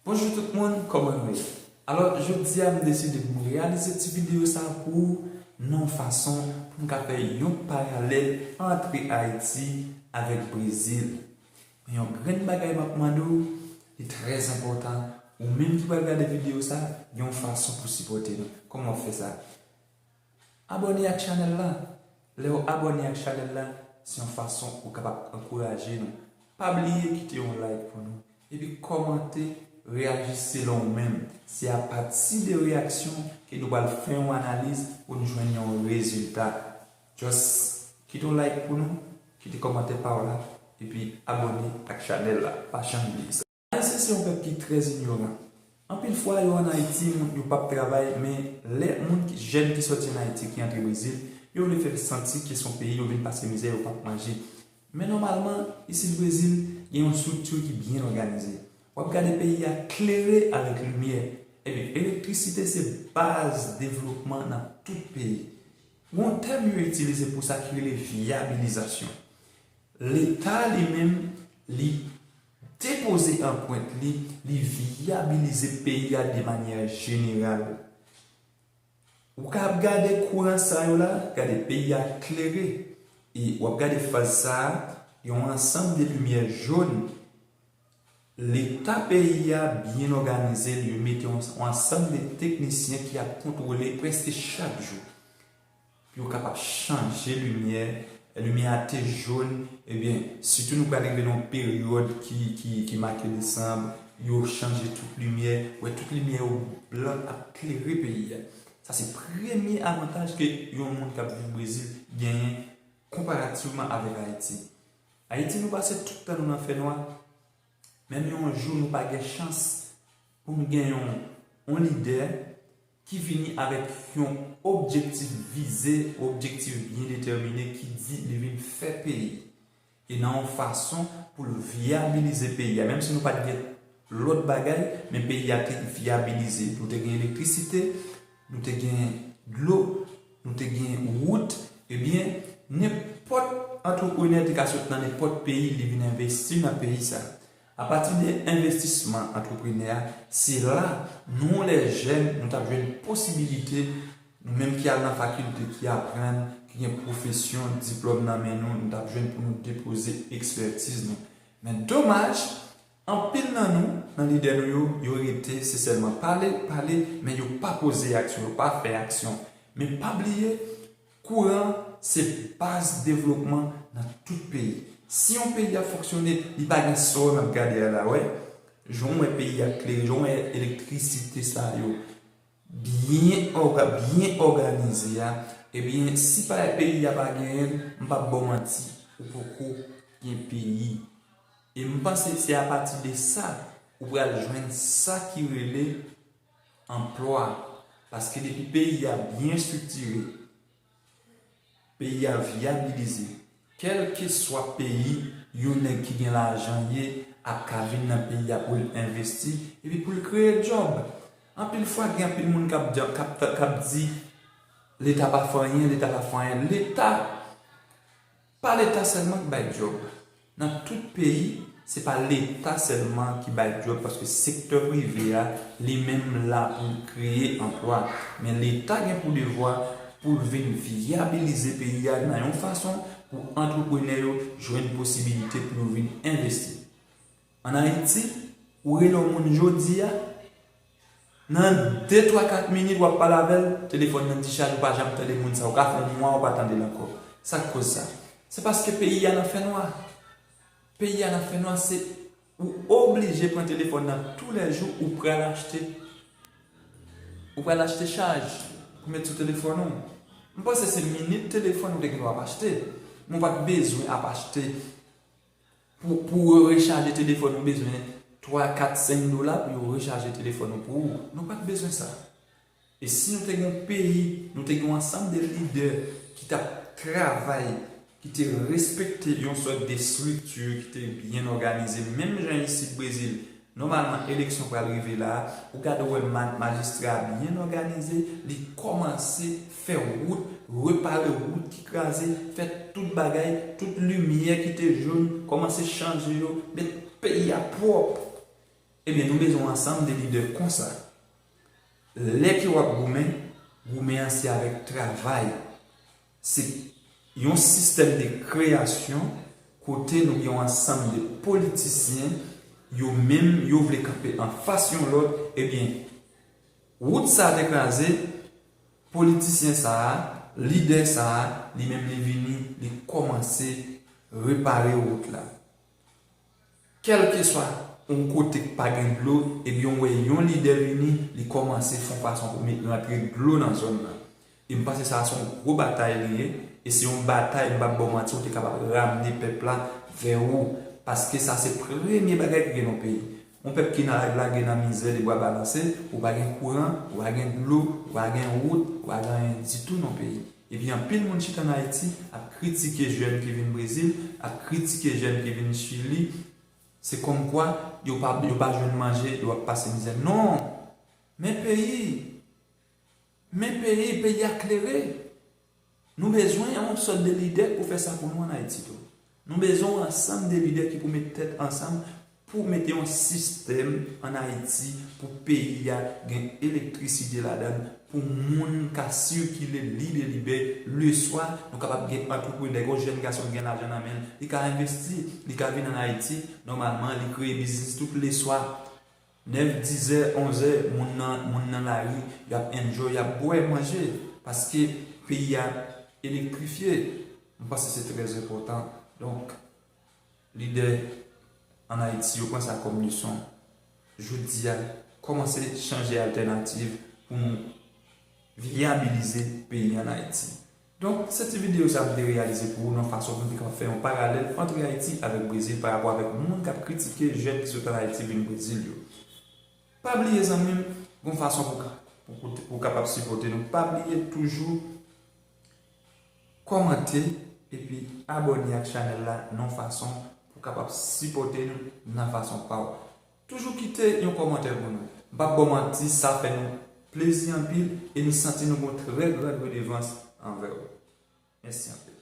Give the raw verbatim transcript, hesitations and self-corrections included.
Bonjou tout moun, kòman nou ye? Alò, jodi a m deside pou m reyalize ti videyo sa pou ou nan yon fason pou m ka fè yon paralèl ant Ayiti avèk Brezil. Men yon grenn bagay m ap mande w, li trè enpòtan, ou menm ki pral gade videyo sa, gen yon fason pou sipòte nou. Kòman w ap fè sa? Abòne ak chanèl la. Lè w abòne ak chanèl la, se yon fason ou kapab ankouraje nou. Pa bliye kite yon like pou nou. Epi kòmante, reyaji selon ou menm. Se apati de reyaksyon ke nou pral fè yon analiz pou nou jwenn yon rezilta. Just kite yon like pou nou, kite kòmantè pa w la, epi abòne ak chanèl la. Pa janm bliye sa. Ayisyen se yon pèp ki trè inyoran. Anpil fwa, yo ann Ayiti, moun yo p ap travay, men lè moun ki, jèn ki sòti ann Ayiti, ki antre Brezil, yo vle fè santi ke se yon peyi yo vin pase mizè, yo p ap manje. Men nòmalman, isit Brezil, gen yon estrikti ki byen òganize. W ap gade peyi a klere avèk limyè. Ebyen, elektrisite se baz devlopman nan tout peyi. Gen yon tèm yo itilize pou sa ki rele vyabilizasyon. Leta li menm, li depoze anprent li, li vyabilize peyi a de manyè jeneral. Ou ka ap gade kouran sa yo la, gade peyi a klere. E w ap gade faz sa a, yon ansanm de limyè jòn. Leta peyi a byen òganize, li mete yon, yon ansanm de teknisyen ki ap kontwole prèske chak jou. Pou yo kapab chanje limyè. Limyè a te jòn, ebyen, sitou nou pral rive nan yon peryòd ki, ki, ki make desanm, yo chanje tout limyè, wè tout limyè yo blan ap klere peyi a. Sa se premye avantaj ke yon moun k ap viv Brezil genyen konparativman avèk Ayiti. Ayiti, nou pase tout tan nou nan fènwa, menm yon jou nou pa gen chans pou n gen yon, yon lidè ki vini avèk yon objektif vize, objektif byen detèmine ki di li vin fè peyi. E nan yon fason pou l vyabilize peyi a. Menm si nou pa t gen lòt bagay, men peyi a te vyabilize. Nou te gen elektrisite, nou te gen dlo, nou te gen wout. Ebyen, nenpòt antreprenè te ka sot nan nenpòt peyi, li vin envesti nan peyi sa. Apati de envestisman antreprenè a, se la, nou lè jèn, nou t ap jwenn posibilite, nou menm ki al nan fakilte, ki aprann, ki gen pwofesyon, diplòm nan men nou, nou t ap jwenn pou nou depoze ekspètiz nou. Men domaj, anpil nan nou, nan lidè nou yo, yo rete, se sèlman pale, pale, men yo pa poze aksyon, yo pa fè aksyon. Men pa bliye, kouran se baz devlopman nan tout peyi. Si yon peyi ap fonksyone, li pa gen sa w ap gade a la, wè. Jan w wè peyi a klere, jan w wè elektrisite sa yo byen òga-, byen òganize a, ebyen, si pa peyi a pa genyen l, m p ap ba w manti, ou poko gen peyi. E m panse se apati de sa, ou pral jwenn sa ki rele anplwa. Paske depi peyi a byen estriktire, peyi a vyabilize, kèlkeswa peyi yon nèg ki gen lajan ye ap ka vin nan peyi a pou l envesti, epi pou l kreye djòb. Anpil fwa, gen anpil moun k ap di, k ap, k ap di, Leta pa fè anyen, Leta pa fè anyen. Leta, pa Leta sèlman k bay djòb. Nan tout peyi, se pa Leta sèlman ki bay djòb, paske sektè prive a, li menm la pou l kreye anplwa. Men Leta gen pou devwa pou l vin vyabilize peyi a nan yon fason pou antreprenè yo jwenn posibilite pou yo vin envesti. Ann Ayiti, ou rele yon moun jodi a, nan de, twa, kat minit w ap pale avè l, telefòn nan dichaj, ou pa janm tande moun sa, ou ka fè yon mwa ou pa tande l ankò. Sa k koz sa? Se paske peyi a nan fènwa. Peyi a nan fènwa, se ou oblije pran telefòn nan toulèjou, ou pral achte, ou pral achte chaj pou met sou telefòn ou. M panse se minit telefòn ou te gen dwa ap achte. Men ou pa t bezwen ap achte. Pou, pou yo rechaje telefòn, ou bezwen twa, kat, senk dola pou yo rechaje telefòn ou pou ou. Nou pa t bezwen sa. E si nou te gen yon peyi, nou te gen yon ansanm de lidè ki t ap travay, ki te respekte yon sòt de estrikti ki te byen òganize, menm jan isit Brezil, nòmalman, eleksyon pral rive la, ou gade wè ma-, majistra a byen òganize, li kòmanse fè wout, repare wout ki kraze, fè tout bagay, tout limyè ki te jòn, kòmanse chanje yo, met peyi a pwòp. Ebyen, nou bezwen yon ansanm de lidè konsa. Lè ke w ap goumen, goumen an se avèk travay. Se yon sistèm de kreyasyon kote nou gen yon ansanm de politisyen, yo menm, yo vle kanpe anfas yon lòt. Ebyen, wout sa te kraze, politisyen sa a, lidè sa a, li menm li vini, li kòmanse repare wout la. Kèlkeswa yon kote k pa gen dlo, ebyen, w wè yon lidè vini, li kòmanse fè yon fason pou met rantre dlo nan zòn nan. E m panse sa a se yon gwo batay li ye, e se yon batay, m p ap ba w manti, ou te kapab ramne pèp la vè ou. Paske sa se premye bagay ki gen nan peyi. Yon pèp ki nan lage nan mizè, li bwa balanse, ou pa gen kouran, ou pa gen dlo, ou pa gen wout, ou pa gen anyen ditou nan peyi. Epi anpil moun chita an Ayiti ap kritike jèn ki vin Brezil, ap kritike jèn ki vin Chili. Se kòmkwa yo pa, yo pa jwenn manje, yo ap pase mizè. Non! Men peyi! Men peyi, peyi a klere! Nou bezwen yon sòt de lidè pou fè sa pou nou an Ayiti tou. Nou bezwen yon ansanm de lidè ki pou met tèt ansanm pou mete yon sistèm an Ayiti pou peyi a gen elektrisite ladan l, pou moun ka sikile lib e libè. Leswa, nou kapab gen antreprenè, yon jèn gason ki gen lajan nan men l, li ka envesti, li ka vin an Ayiti, nòmalman, li kreye biznis tout leswa. Nèf, dizè, onzè, moun nan, moun nan lari, y ap enjoy, y ap bwè, manje, paske peyi a elektrifye. M panse se trè enpòtan. Donk, lidè an Ayiti, yo pran sa kòm leson. Jodi a, kòmanse chanje altènativ pou nou vyabilize peyi an Ayiti. Donk, se ti videyo sa a m te reyalize pou ou nan fason pou m te kapab fè yon paralèl ant Ayiti avèk Brezil pa rapò avèk moun k ap kritike jèn ki sot an Ayiti vin Brezil yo. Pa bliye, zanmi m, gon fason pou ka, pou, pou, pou w kapab sipòte nou. Pa bliye toujou kòmante epi abòne ak chanèl la nan fason pou w kapab sipòte nou nan fason pa w. Toujou kite yon kòmantè pou nou. M p ap ba w manti, sa fè nou plezi anpil e nou santi nou gon trè gran redevans anvè w. Mèsi anpil.